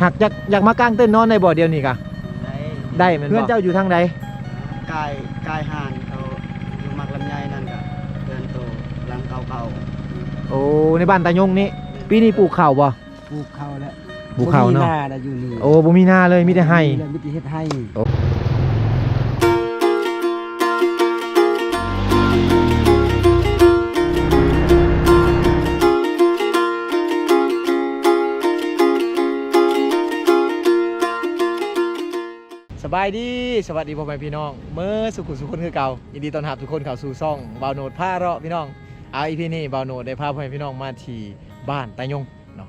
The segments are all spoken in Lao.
ຫາກຢາກ ຢາກມາກາງເຕັນນອນໄດ້ບໍ່ດຽວນີ້ກະ? ໄດ້ ໄດ້ແມ່ນບໍ່? ເຮືອນເຈົ້າຢູ່ທາງໃດ? ກາຍ ກາຍຮ້ານເຂົາຢູ່ໝາກລຳໄຍນັ້ນກະເຮືອນໂຕຫຼັງເກົ່າໆ. ໂອ້ ໃນບ້ານຕາຍົງນີ້. ແມ່ນ. ປີນີ້ປູກເຂົ້າບໍ່? ປູກເຂົ້າແລ້ວ. ປູກເຂົ້າເນາະ. ບໍ່ມີນາແລ້ວຢູ່ນີ້. ໂອ້ ບໍ່ມີນາເລີຍ ມີແຕ່ໄຮ່. ມີແຕ່ເຮັດໄຮ່. ໂອ້ ສະບາຍດີ ສະຫວັດດີພໍ່ແມ່ພີ່ນ້ອງເໝິດສູ່ຜູ້ສູ່ຄົນຄືເກົ່າ. ຍິນດີຕ້ອນຮັບທຸກຄົນເຂົ້າສູ່ຊ່ອງບ່າວໂນດພາເລາະພີ່ນ້ອງ. ເອົາ ອີພີ ນີ້ບ່າວໂນດໄດ້ພາພໍ່ແມ່ພີ່ນ້ອງມາທີ່ບ້ານຕາຍົງເນາະ.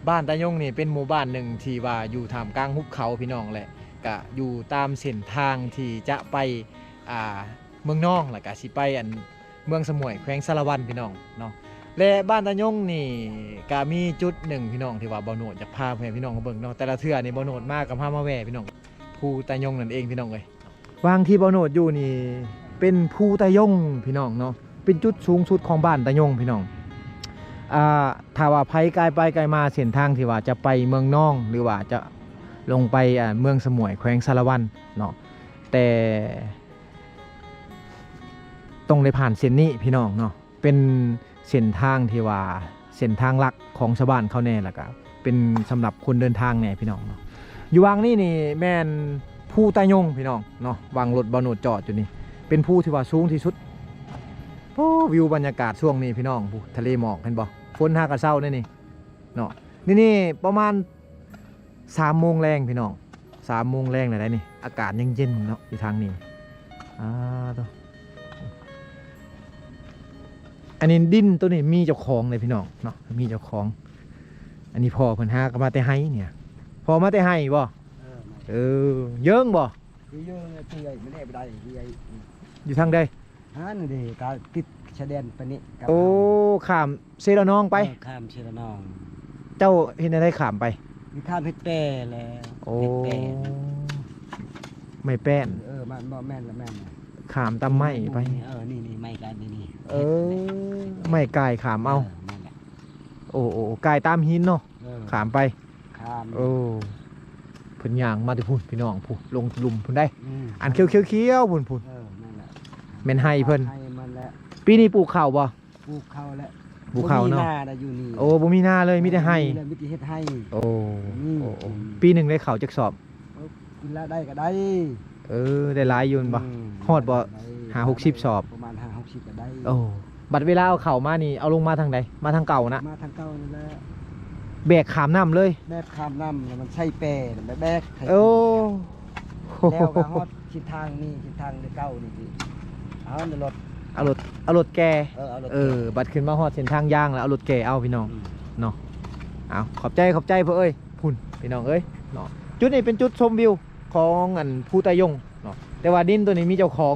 ບ້ານຕາຍົງນີ້ເປັນໝູ່ບ້ານໜຶ່ງທີ່ວ່າຢູ່ທ່າມກາງຫຸບເຂົາພີ່ນ້ອງ ແລະ ກະຢູ່ຕາມເສັ້ນທາງທີ່ຈະໄປ ອ່າ ເມືອງນອງ ແລ້ວກະຊິໄປອັນເມືອງສະໝວຍ ແຂວງສາລະວັນພີ່ນ້ອງເນາະ. ແລະ ບ້ານຕາຍົງນີ້ກະມີຈຸດໜຶ່ງພີ່ນ້ອງ ທີ່ວ່າບ່າວໂນດຢາກພາພໍ່ແມ່ພີ່ນ້ອງມາເບິ່ງເນາະ. ແຕ່ລະເທື່ອນີ້ບ່າວໂນດມາກະພາມາແວ່ພີ່ນ້ອງ ພູຕາຍົງນັ້ນເອງພີ່ນ້ອງເອີຍ. ຫວ່າງທີ່ບ່າວໂນດຢູ່ນີ້ເປັນພູຕາຍົງພີ່ນ້ອງເນາະ ເປັນຈຸດສູງສຸດຂອງບ້ານຕາຍົງພີ່ນ້ອງ. ອ່າ ຖ້າວ່າໃຜກາຍໄປກາຍມາເສັ້ນທາງທີ່ວ່າຈະໄປເມືອງນອງ ຫຼືວ່າຈະລົງໄປ ອ່າ ເມືອງສະໝວຍ ແຂວງສາລະວັນເນາະ ແຕ່ ຕ້ອງໄດ້ຜ່ານເສັ້ນນີ້ພີ່ນ້ອງເນາະ. ເປັນເສັ້ນທາງທີ່ວ່າເສັ້ນທາງຫຼັກຂອງຊາວບ້ານເຂົາແດ່ ແລ້ວກະເປັນສຳລັບຄົນເດີນທາງແດ່ພີ່ນ້ອງເນາະ. ຢູ່ຫວ່າງນີ້ນີ້ແມ່ນພູຕາຍົງພີ່ນ້ອງເນາະ. ຫວ່າງລົດບ່າວໂນດຈອດຢູ່ນີ້ ເປັນພູທີ່ວ່າສູງທີ່ສຸດ. ໂອ້ ວິວບັນຍາກາດຊ່ວງນີ້ພີ່ນ້ອງ ພູທະເລໝອກ ເຫັນບໍ່? ຝົນຫາກະເຊົາແດ່ນີ້ເນາະ. ນີ້ ນີ້ປະມານ ສາມໂມງແລງພີ່ນ້ອງ ສາມໂມງແລງແລ້ວໄດ໋ນີ້. ອາກາດຍັງເຢັນເນາະ ຢູ່ທາງນີ້. ອ່າ ໂທ້ ອັນນີ້ດິນໂຕນີ້ມີເຈົ້າຂອງເດ້ພີ່ນ້ອງເນາະ ມີເຈົ້າຂອງ. ອັນນີ້ພໍ່ເພິ່ນຫາກະມາແຕ່ໄຮ່ນີ້. ພໍ່ມາແຕ່ໄຮ່ບໍ່? ເອີ ເອີ ເຢິງບໍ່? ເຢິງ ເອີ ເປື່ອຍ ມັນແອບໄດ້ ເປື່ອຍ. ຢູ່ທາງໃດ? ຫັ້ນເດ້ ກະຕິດຊາຍແດນປານີ້ກັບ ໂອ້ ເຮົາ ຂ້າມເຊລະນອງໄປ. ເອີ ຂ້າມເຊລະນອງ. ເຈົ້າເຮັດແນວໃດຂ້າມໄປ? ຂ້າມເຮັດແປແລ້ວ. ໂອ້ ເຮັດແປ ໄມ້ແປ້ນ. ເອີ ມັນບໍ່ແມ່ນລະແມ່ນ ຂ້າມຕາມໄມ້ໄປ. ເອີ ນີ້ ນີ້ໄມ້ກາຍນີ້ ນີ້. ເອີ ເຮັດແລ້ວ ໄມ້ກາຍຂ້າມເອົາ. ເອີ ນັ້ນແຫຼະ. ໂອ້ ໂອ້ ກາຍຕາມຫີນເນາະ. ເອີ ຂ້າມໄປ ຂ້າມ. ໂອ້ ເພິ່ນຍ່າງມາແຕ່ພຸ້ນພີ່ນ້ອງ ພຸ້ນ ລົງລຸ່ມພຸ້ນໄດ໋. ອືມ ອັນຂຽວໆພຸ້ນ ພຸ້ນ. ເອີ ນັ້ນແຫຼະ ແມ່ນໄຮ່ເພິ່ນ. ໄຮ່ມັນແຫຼະ. ປີນີ້ປູກເຂົ້າບໍ່? ປູກເຂົ້າແລ້ວ. ປູກເຂົ້າເນາະ. ບໍ່ມີນາແລ້ວຢູ່ນີ້. ໂອ້ ບໍ່ມີນາເລີຍ ມີແຕ່ໄຮ່. ມີແຕ່ເຮັດໄຮ່. ໂອ້ ອືມ ໂອ້ ໂອ້ ອືມ ປີໜຶ່ງໄດ້ເຂົ້າຈັກສອບ? ເອີ ກິນລະໄດ້ກະໄດ້. ເອີ ໄດ້ຫຼາຍຢູ່ແມ່ນບໍ່? ອືມ ຮອດບໍ່? ໄດ້ ຫ້າຫົກສິບສອບ ປະມານຫ້າຫົກສິບກະໄດ້. ໂອ້ ບັດເວລາເອົາເຂົ້າມານີ້ ເອົາລົງມາທາງໃດ? ມາທາງເກົ່ານັ້ນລະ. ມາທາງເກົ່ານັ້ນແຫຼະ. ແບກຂ້າມນ້ຳເລີຍ? ແບກຂ້າມນ້ຳ ແລ້ວມັນໃສ່ແປ ແລ້ວມາແບກໃຫ້. ໂອ້ ແລ້ວກະຮອດເສັ້ນທາງນີ້ ເສັ້ນທາງເກົ່ານີ້ ເອົາລົດ ເອົາລົດ ເອົາລົດແກ່. ເອີ ເອົາລົດແກ່. ເອີ ບັດຂຶ້ນມາຮອດເສັ້ນທາງຢາງແລ້ວ ເອົາລົດແກ່ເອົາພີ່ນ້ອງ. ອືມ ເນາະ. ເອົາ ຂອບໃຈ ຂອບໃຈພໍ່ເອີຍ. ພຸ້ນ ພີ່ນ້ອງເອີຍເນາະ ຈຸດນີ້ເປັນຈຸດຊົມວິວຂອງອັນພູຕາຍົງເນາະ ແຕ່ວ່າດິນໂຕນີ້ມີເຈົ້າຂອງ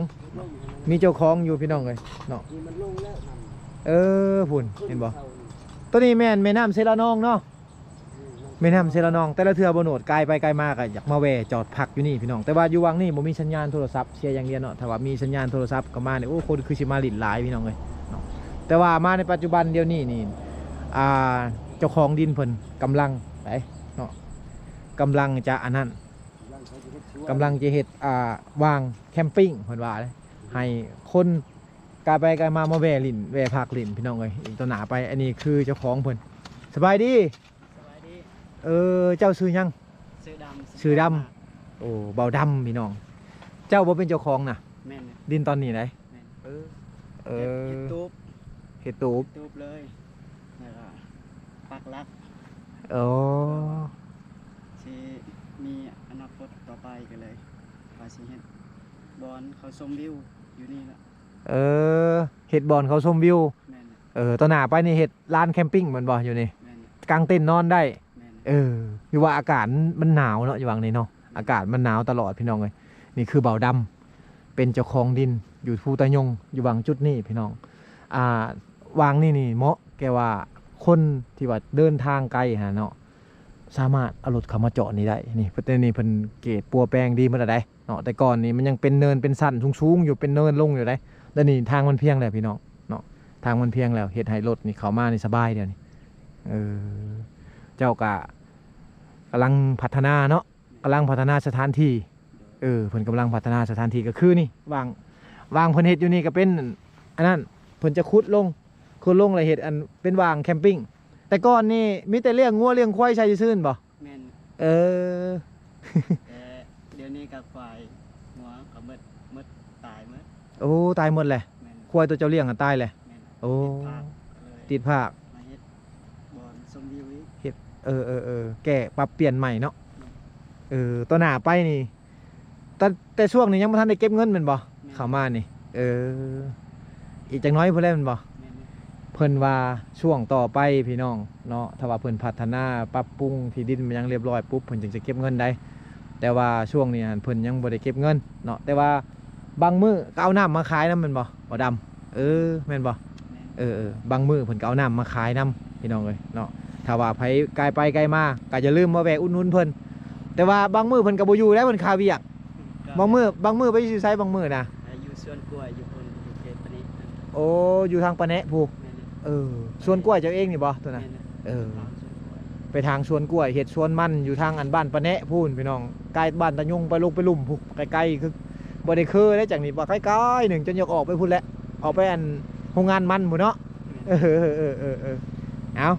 ມີເຈົ້າຂອງຢູ່ພີ່ນ້ອງເອີຍເນາະ. ເອີ ພຸ້ນ ເຫັນບໍ່? ໂຕນີ້ແມ່ນແມ່ນ້ຳເຊລະນອງເນາະ ແມ່ນ້ຳເຊລະນອງ. ແຕ່ລະເທື່ອບ່າວໂນດກາຍໄປກາຍມາກະຢາກມາແວ່ຈອດພັກຢູ່ນີ້ພີ່ນ້ອງ ແຕ່ວ່າຢູ່ຫວ່າງນີ້ບໍ່ມີສັນຍານໂທລະສັບ ເສຍຢ່າງດຽວເນາະ. ຖ້າວ່າມີສັນຍານໂທລະສັບເຂົ້າມານີ້ ໂອ້ ຄົນຄືຊິມາຫຼິ້ນຫຼາຍພີ່ນ້ອງເອີຍເນາະ. ແຕ່ວ່າມາໃນປັດຈຸບັນດຽວນີ້ນີ້ ອ່າ ເຈົ້າຂອງດິນເພິ່ນກຳລັງໄດ໋ເນາະ ກຳລັງຈະອັນນັ້ນ ກຳລັງຈະເຮັດ ອ່າ ວາງແຄມປິງເພິ່ນວ່າເດ້ ໃຫ້ຄົນກາຍໄປກາຍມາ ມາແວ່ຫຼິ້ນ ແວ່ພັກຫຼິ້ນພີ່ນ້ອງເອີຍ. ອີກຕໍ່ໜ້າໄປ ອັນນີ້ຄືເຈົ້າຂອງເພິ່ນ. ສະບາຍດີ. ສະບາຍດີ. ເອີ ເຈົ້າຊື່ຫຍັງ? ຊື່ດຳ. ຊື່ດຳ. ໂອ້ ບ່າວດຳພີ່ນ້ອງ. ເຈົ້າບໍ່ເປັນເຈົ້າຂອງນະ? ແມ່ນ. ດິນຕອນນີ້ໃດ໋? ແມ່ນ. ເອີ ເອີ ເຮັດ ເຮັດຕູບ ເຮັດຕູບ ເຮັດຕູບເລີຍ ແລ້ວກະປັກຫຼັກ. ໂອ້ ຊິມີອະນາຄົດຕໍ່ໄປ ກະເລີຍວ່າຊິເຮັດບ່ອນເຂົາຊົມວິວຢູ່ນີ້ລະ. ເອີ ເຮັດບ່ອນເຂົາຊົມວິວ. ແມ່ນ. ເອີ ຕໍ່ໜ້າໄປນີ້ເຮັດລານແຄມປິງແມ່ນບໍ່? ຢູ່ນີ້ ແມ່ນ ກາງເຕັນນອນໄດ້. ແມ່ນ. ເອີ ຫຼືວ່າອາກາດມັນໜາວເນາະ ຢູ່ຫວ່າງນີ້ເນາະ ອາກາດມັນໜາວຕະຫຼອດພີ່ນ້ອງເອີຍ. ນີ້ຄືບ່າວດຳ ເປັນເຈົ້າຂອງດິນຢູ່ພູຕາຍົງ ຢູ່ຫວ່າງຈຸດນີ້ພີ່ນ້ອງ. ອ່າ ຫວ່າງນີ້ນີ້ເໝາະແກ່ວ່າຄົນທີ່ວ່າເດີນທາງໄກຫັ້ນນະເນາະ ສາມາດເອົາລົດເຂົ້າມາຈອດນີ້ໄດ້. ນີ້ ແຕ່ນີ້ເພິ່ນເກດປົວແປງດີໝົດແລ້ວໃດ໋ເນາະ. ແຕ່ກ່ອນນີ້ມັນຍັງເປັນເນີນເປັນຊັນສູງໆຢູ່ ເປັນເນີນລົງຢູ່ໃດ໋. ດຽວນີ້ທາງມັນພຽງແລ້ວພີ່ນ້ອງເນາະ ທາງມັນພຽງແລ້ວ ເຮັດໃຫ້ລົດນີ້ເຂົ້າມານີ້ສະບາຍດຽວນີ້. ເອີ ເຈົ້າກະ ກຳລັງພັດທະນາເນາະ ກຳລັງພັດທະນາສະຖານທີ່. ເອີ ເພິ່ນກຳລັງພັດທະນາສະຖານທີ່ ກໍຄືນີ້ ວາງ ວາງເພິ່ນເຮັດຢູ່ນີ້ກໍເປັນອັນນັ້ນ ເພິ່ນຈະຂຸດລົງ ຂຸດລົງແລ້ວເຮັດອັນເປັນວາງແຄມປິງ. ແຕ່ກ່ອນນີ້ມີແຕ່ລ້ຽງງົວລ້ຽງຄວາຍໃສ່ຊື່ໆ ແມ່ນບໍ່? ແມ່ນ. ເອີ ແຕ່ດຽວນີ້ກໍຄວາຍງົວກໍໝົດ ໝົດ ຕາຍໝົດ. ໂອ້ ຕາຍໝົດແຫຼະ. ແມ່ນ. ຄວາຍຕົວເຈົ້າລ້ຽງກໍຕາຍແຫຼະ. ແມ່ນ. ໂອ້ ຕິດພາກ ກໍເລີຍ ຕິດພາກ ມາເຮັດບ່ອນຊົມວິວອີກ ເຮັດ ເອີ ເອີ ເອີ ແກ້ປັບປ່ຽນໃໝ່ເນາະ. ແມ່ນ. ເອີ ຕໍ່ໜ້າໄປນີ້ ແຕ່ ແຕ່ຊ່ວງນີ້ຍັງບໍ່ທັນໄດ້ເກັບເງິນແມ່ນບໍ່? ແມ່ນ. ເຂົ້າມານີ້ ເອີ ອີກຈັກໜ້ອຍພຸ້ນແຫຼະແມ່ນບໍ່? ແມ່ນ. ເພິ່ນວ່າຊ່ວງຕໍ່ໄປພີ່ນ້ອງເນາະ ຖ້າວ່າເພິ່ນພັດທະນາປັບປຸງທີ່ດິນມາຫຍັງຮຽບຮ້ອຍປຸບ ເພິ່ນຈຶ່ງຈະເກັບເງິນໄດ້. ແຕ່ວ່າຊ່ວງນີ້ຫັ້ນເພິ່ນຍັງບໍ່ໄດ້ເກັບເງິນເນາະ ແຕ່ວ່າບາງມື້ກໍເອົານ້ຳມາຂາຍນຳແມ່ນບໍ່ ບໍ່ດຳ? ເອີ ແມ່ນບໍ່? ແມ່ນ. ເອີ ເອີ ບາງມື້ເພິ່ນກໍເອົານ້ຳມາຂາຍນຳພີ່ນ້ອງເອີຍເນາະ. ຖ້າວ່າໃຜກາຍໄປກາຍມາ ກໍຢ່າລືມມາແວ່ອຸດໜູນເພິ່ນ. ແຕ່ວ່າບາງມື້ເພິ່ນກໍບໍ່ຢູ່ແລ້ວ ເພິ່ນຄາວຽກ. ບາງມື້ ບາງມື້ໄປຢູ່ໃສ ບາງມື້ນະ? ອ່າ ຢູ່ສວນກ້ວຍ ຢູ່ພຸ້ນ ຢູ່ເຂດປະເນະ. ໂອ້ ຢູ່ທາງປະແນະພຸ້ນ. ແມ່ນ. ເອີ ສວນກ້ວຍເຈົ້າເອງນີ້ບໍ່ຕົວນັ້ນ? ແມ່ນ. ເອີ ໄປທາງສວນກ້ວຍ ເຮັດສວນມັນຢູ່ທາງອັນບ້ານປະແນະພຸ້ນພີ່ນ້ອງ ໃກ້ບ້ານຕາຍົງ ໄປລົງໄປລຸ່ມພຸ້ນ ໃກ້ໆ ຄືບໍ່ໄດ້ຄືໄດ້ຈາກນີ້ ວ່າໃກ້ໆໜຶ່ງ ຈົນຢາກອອກໄປພຸ້ນແຫຼະ ອອກໄປອັນໂຮງງານມັນພຸ້ນເນາະ. ເອີ ເອີ ເອີ ເອີ ເອີ ເອົາ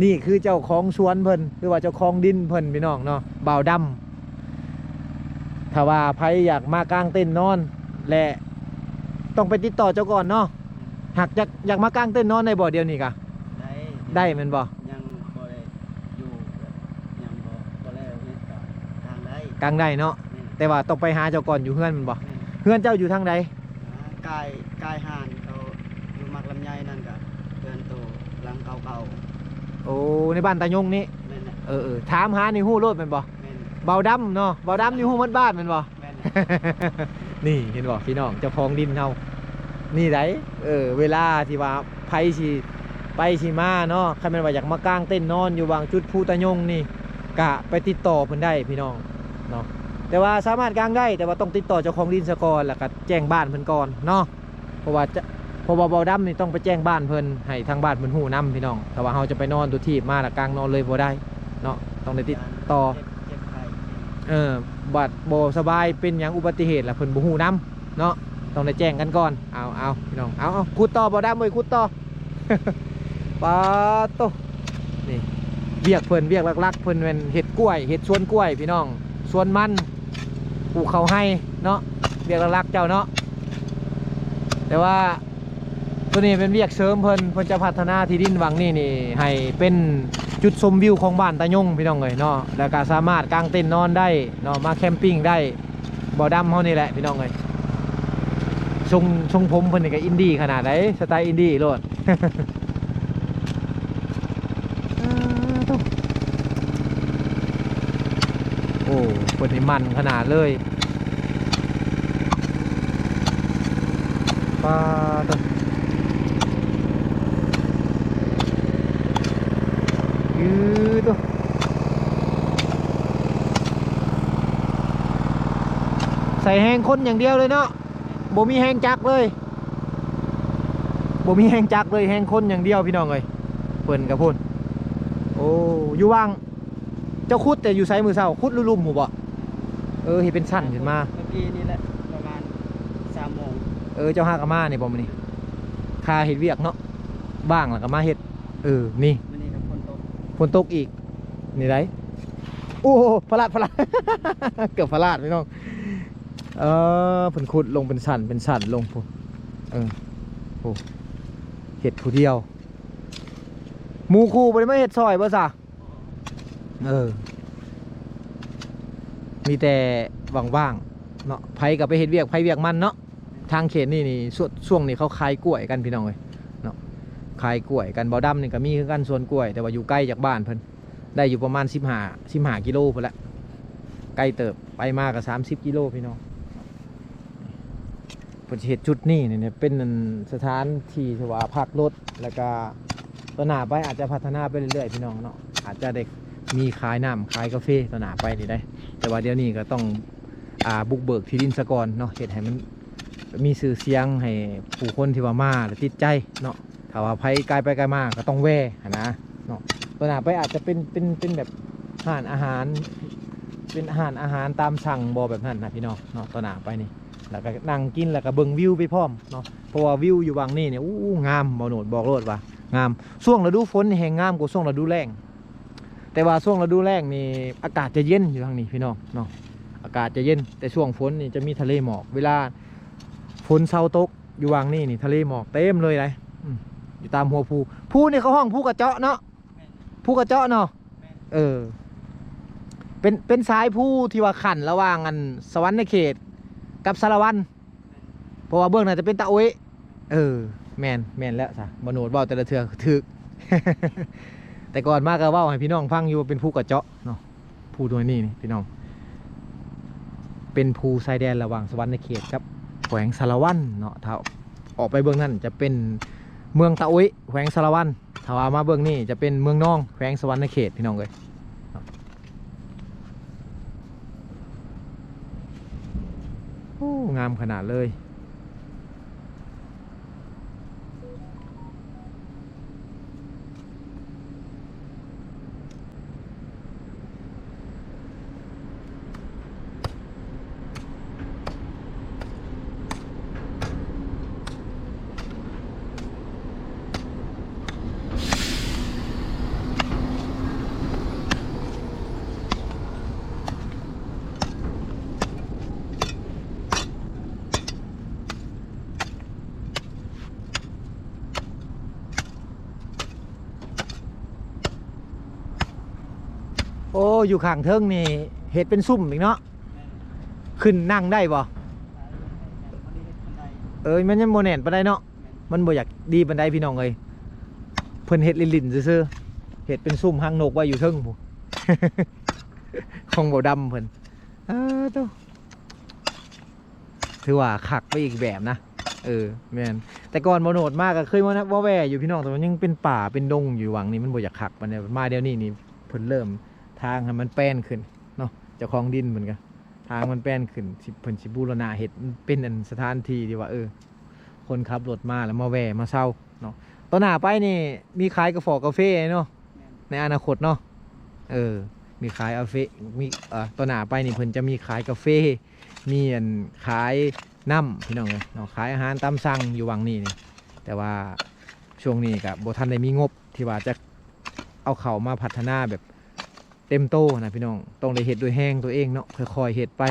ນີ້ຄືເຈົ້າຂອງສວນເພິ່ນ ຫຼືວ່າເຈົ້າຂອງດິນເພິ່ນພີ່ນ້ອງເນາະ ບ່າວດຳ. ຖ້າວ່າໃຜຢາກມາກາງເຕັນນອນ ແລະ ຕ້ອງໄປຕິດຕໍ່ເຈົ້າກ່ອນເນາະ. ຫາກຢາກ ຢາກມາກາງເຕັນນອນໄດ້ບໍ່ ດຽວນີ້ກະ? ໄດ້. ໄດ້ແມ່ນບໍ່? ຍັງບໍ່ໄດ້ຢູ່ ຍັງບໍ່ ບໍ່ແລ້ວເຮັດກະກາງໄດ້. ກາງໄດ້ເນາະ. ແມ່ນ. ແຕ່ວ່າຕ້ອງໄປຫາເຈົ້າກ່ອນຢູ່ເຮືອນແມ່ນບໍ່? ແມ່ນ. ເຮືອນເຈົ້າຢູ່ທາງໃດ? ອ່າ ກາຍ ກາຍຮ້ານເຂົາຢູ່ໝາກລຳໄຍນັ້ນກະເຮືອນໂຕຫຼັງເກົ່າໆ. ໂອ້ ໃນບ້ານຕາຍົງນີ້? ແມ່ນແຫຼະ. ເອີ ເອີ ຖາມຫານີ້ຮູ້ໂລດແມ່ນບໍ່? ແມ່ນ. ບ່າວດຳເນາະ ບ່າວດຳນີ້ຮູ້ໝົດບ້ານແມ່ນບໍ່? ແມ່ນແຫຼະ. ນີ້ເຫັນບໍ່ພີ່ນ້ອງ ເຈົ້າຂອງດິນເຮົານີ້ໃດ໋. ເອີ ເວລາທີ່ວ່າໃຜຊິໄປຊິມາເນາະ ຄັນແມ່ນວ່າຢາກມາກາງເຕັນນອນຢູ່ຫວ່າງຈຸດພູຕາຍົງນີ້ ກະໄປຕິດຕໍ່ເພິ່ນໄດ້ພີ່ນ້ອງເນາະ. ແຕ່ວ່າສາມາດກາງໄດ້ ແຕ່ວ່າຕ້ອງຕິດຕໍ່ເຈົ້າຂອງດິນສາກ່ອນ ແລ້ວກະແຈ້ງບ້ານເພິ່ນກ່ອນເນາະ. ເພາະວ່າຈະ ເພາະວ່າບ່າວດຳນີ້ຕ້ອງໄປແຈ້ງບ້ານເພິ່ນ ໃຫ້ທາງບ້ານເພິ່ນຮູ້ນຳພີ່ນ້ອງ. ຖ້າວ່າເຮົາຈະໄປນອນໂຕທີບມາ ແລ້ວກາງນອນເລີຍບໍ່ໄດ້ເນາະ ຕ້ອງໄດ້ຕິດຕໍ່. ເຈັບ ເຈັບໄຂ້ ເອີ ບາດບໍ່ສະບາຍເປັນຫຍັງອຸບັດຕິເຫດ ແລ້ວເພິ່ນບໍ່ຮູ້ນຳເນາະ ຕ້ອງໄດ້ແຈ້ງກັນກ່ອນ. ເອົາ ເອົາ ພີ່ນ້ອງ ເອົາ ເອົາ ຂຸດຕໍ່ ບ່າວດຳເອີຍ ຂຸດຕໍ່. ປາໂຕ ນີ້ວຽກເພິ່ນ ວຽກຫຼັກໆເພິ່ນແມ່ນເຮັດກ້ວຍ ເຮັດສວນກ້ວຍພີ່ນ້ອງ ສວນມັນ ປູກເຂົ້າໄຮ່ເນາະ ວຽກຫຼັກໆເຈົ້າເນາະ. ແຕ່ວ່າໂຕນີ້ເປັນວຽກເສີມເພິ່ນ ເພິ່ນຈະພັດທະນາທີ່ດິນຫວ່າງນີ້ນີ້ໃຫ້ເປັນຈຸດຊົມວິວຂອງບ້ານຕາຍົງພີ່ນ້ອງເອີຍເນາະ ແລ້ວກະສາມາດກາງເຕັນນອນໄດ້ເນາະ ມາແຄມປິງໄດ້. ບ່າວດຳເຮົານີ້ແຫຼະພີ່ນ້ອງເອີຍ ຊົງ ຊົງຜົມເພິ່ນນີ້ກະອິນດີຂະໜາດໃດ ສະໄຕອິນດີໂລດ. ໂອ້ ເພິ່ນນີ້ໝັ້ນຂະໜາດເລີຍ ປາໂຕ ໃສ່ແຮງຄົນຢ່າງດຽວເລີຍເນາະ ບໍ່ມີແຮງຈັກເລີຍ ບໍ່ມີແຮງຈັກເລີຍ ແຮງຄົນຢ່າງດຽວພີ່ນ້ອງເອີຍ. ເພິ່ນກະພຸ້ນ ໂອ້ ຢູ່ຫວ່າງ ເຈົ້າຂຸດແຕ່ຢູ່ໃສມື້ເຊົ້າ ຂຸດຫຼຸມໆ ຮູ້ບໍ່? ເອີ ເຮັດເປັນຊັ້ນຂຶ້ນມາ ເມື່ອກີ້ນີ້ແຫຼະ ປະມານສາມໂມງ. ເອີ ເຈົ້າຫາກະມານີ້ບໍ່ມື້ນີ້ ຄາເຮັດວຽກເນາະ ວ່າງແລ້ວກະມາເຮັດ. ເອີ ນີ້ ມື້ນີ້ກະຝົນຕົກ ຝົນຕົກອີກ ນີ້ໃດ໋. ໂອ້ ພະລາດ ພະລາດ ເກືອບພະລາດພີ່ນ້ອງ. ເອີ ເພິ່ນຂຸດລົງເປັນຊັ້ນ ເປັນຊັ້ນລົງພຸ້ນ. ເອີ ໂອ້ ເຮັດຜູ້ດຽວ ໝູ່ຄູ່ບໍ່ໄດ້ມາເຮັດຊ່ອຍບໍ່ຊະ? ເອີ ມີແຕ່ວ່າງໆເນາະ ໃຜກໍໄປເຮັດວຽກໃຜວຽກມັນເນາະ. ທາງເຂດນີ້ນີ້ ຊ່ວງ ຊ່ວງນີ້ເຂົາຂາຍກ້ວຍກັນພີ່ນ້ອງເອີຍເນາະ ຂາຍກ້ວຍກັນ. ບ່າວດຳນີ້ກໍມີຄືກັນສວນກ້ວຍ ແຕ່ວ່າຢູ່ໄກຈາກບ້ານເພິ່ນ ໄດ້ຢູ່ປະມານສິບຫ້າ ສິບຫ້າກິໂລພຸ້ນແຫຼະ ໄກເຕີບ ໄປມາກໍສາມສິບກິໂລພີ່ນ້ອງ. ເພິ່ນຊິເຮັດຈຸດນີ້ນີ້ເປັນອັນສະຖານທີ່ທີ່ວ່າພັກລົດ ແລ້ວກະຕໍ່ໜ້າໄປອາດຈະພັດທະນາໄປເລື້ອຍໆ ພີ່ນ້ອງເນາະ ອາດຈະໄດ້ມີຂາຍນ້ຳຂາຍກາເຟຕໍ່ໜ້າໄປນີ້ໄດ໋. ແຕ່ວ່າດຽວນີ້ກໍຕ້ອງ ອ່າ ບຸກເບີກທີ່ດິນສາກ່ອນເນາະ ເຮັດໃຫ້ມັນມີຊື່ສຽງ ໃຫ້ຜູ້ຄົນທີ່ວ່າມາແລ້ວຕິດໃຈເນາະ. ຖ້າວ່າໃຜກາຍໄປກາຍມາກໍຕ້ອງແວ່ຫັ້ນນະເນາະ. ຕໍ່ໜ້າໄປອາດຈະເປັນ ເປັນ ເປັນແບບ ຮ້ານອາຫານ ເປັນຮ້ານອາຫານຕາມສັ່ງບໍ່ ແບບນັ້ນນະພີ່ນ້ອງເນາະ. ຕໍ່ໜ້າໄປນີ້ ແລ້ວກໍນັ່ງກິນ ແລ້ວກໍເບິ່ງວິວໄປພ້ອມເນາະ ເພາະວ່າວິວຢູ່ຫວ່າງນີ້ນີ້ ໂອ້ ງາມ ບໍ່ໂນດ ບອກໂລດວ່າງາມ. ຊ່ວງລະດູຝົນນີ້ແຮ່ງງາມກວ່າຊ່ວງລະດູແລ້ງ ແຕ່ວ່າຊ່ວງລະດູແລ້ງນີ້ອາກາດຈະເຢັນຢູ່ທາງນີ້ພີ່ນ້ອງເນາະ ອາກາດຈະເຢັນ ແຕ່ຊ່ວງຝົນນີ້ຈະມີທະເລໝອກ. ເວລາຝົນເຊົາຕົກຢູ່ຫວ່າງນີ້ນີ້ ທະເລໝອກເຕັມເລີຍໄດ໋ ອືມ ຢູ່ຕາມຫົວພູ. ພູນີ້ເຂົາຮ້ອງພູກະເຈາະເນາະ ແມ່ນ ພູກະເຈາະເນາະ ແມ່ນ ເອີ ເປັນ ເປັນສາຍພູທີ່ວ່າຂັ້ນລະຫວ່າງອັນສະຫວັນນະເຂດກັບສາລະວັນ ເພາະວ່າເບື້ອງໜ້າຈະເປັນຕາໂອ້ຍ. ເອີ ແມ່ນ ແມ່ນແລ້ວຊະ ບໍ່ໂນດເວົ້າແຕ່ລະເທື່ອຖືກ. ແຕ່ກ່ອນມາກໍເວົ້າໃຫ້ພີ່ນ້ອງຟັງຢູ່ວ່າເປັນພູກະເຈາະເນາະ ພູໜ່ວຍນີ້ນີ້ພີ່ນ້ອງ ເປັນພູຊາຍແດນລະຫວ່າງສະຫວັນນະເຂດກັບແຂວງສາລະວັນເນາະ. ຖ້າອອກໄປເບື້ອງນັ້ນຈະເປັນເມືອງຕາໂອ້ຍ ແຂວງສາລະວັນ. ຖ້າວ່າມາເບິ່ງນີ້ຈະເປັນເມືອງນອງ ແຂວງສະຫວັນນະເຂດ ພີ່ນ້ອງເອີຍ. ໂອ້ ງາມຂະໜາດເລີຍ. ໂອ້ ຢູ່ຂ້າງເທິງນີ້ເຮັດເປັນຊຸມອີກເນາະ. ແມ່ນ ຂຶ້ນນັ່ງໄດ້ບໍ່? ເອີຍ ມັນຍັງບໍ່ແໜ້ນປານໃດເນາະ. ແມ່ນ ມັນບໍ່ຢາກດີປານໃດພີ່ນ້ອງເອີຍ. ເພິ່ນເຮັດຫຼິ້ນໆຊື່ໆ ເຮັດເປັນຊຸມຮັງນົກໄວ້ຢູ່ເທິງພຸ້ນ ຂອງບໍ່ດຳເພິ່ນ. ເອີ ໂຕ ຖືວ່າຄັກໄປອີກແບບນະ. ເອີ ແມ່ນ ແຕ່ກ່ອນບໍ່ໂນດມາກໍເຄີຍມາ ມາແວ່ຢູ່ພີ່ນ້ອງ ແຕ່ວ່າຍັງເປັນປ່າເປັນດົງຢູ່. ຫວ່າງນີ້ມັນບໍ່ຢາກຄັກປານໃດ. ມາດຽວນີ້ນີ້ເພິ່ນເລີ່ມທາງໃຫ້ມັນແປນຂຶ້ນເນາະ ເຈົ້າຂອງດິນເພິ່ນກໍ ທາງມັນແປນຂຶ້ນ ຊິ ເພິ່ນຊິບູລະນະເຮັດເປັນອັນສະຖານທີ່ທີ່ວ່າ ເອີ ຄົນຂັບລົດມາແລ້ວມາແວ່ມາເຊົາເນາະ. ຕໍ່ໜ້າໄປນີ້ມີຂາຍກາຟອກກາເຟເນາະ ແມ່ນ ໃນອະນາຄົດເນາະ. ເອີ ມີຂາຍກາເຟ ມີ ເອີ ຕໍ່ໜ້າໄປນີ້ເພິ່ນຈະມີຂາຍກາເຟ ມີອັນຂາຍນ້ຳ ພີ່ນ້ອງເອີຍເນາະ ຂາຍອາຫານຕາມສັ່ງຢູ່ຫວ່າງນີ້ນີ້. ແຕ່ວ່າຊ່ວງນີ້ກໍບໍ່ທັນໄດ້ມີງົບທີ່ວ່າຈະເອົາເຂົ້າມາພັດທະນາແບບເຕັມໂຕນະພີ່ນ້ອງ ຕ້ອງໄດ້ເຮັດດ້ວຍແຮງຕົວເອງເນາະ ຄ່ອຍໆເຮັດໄປ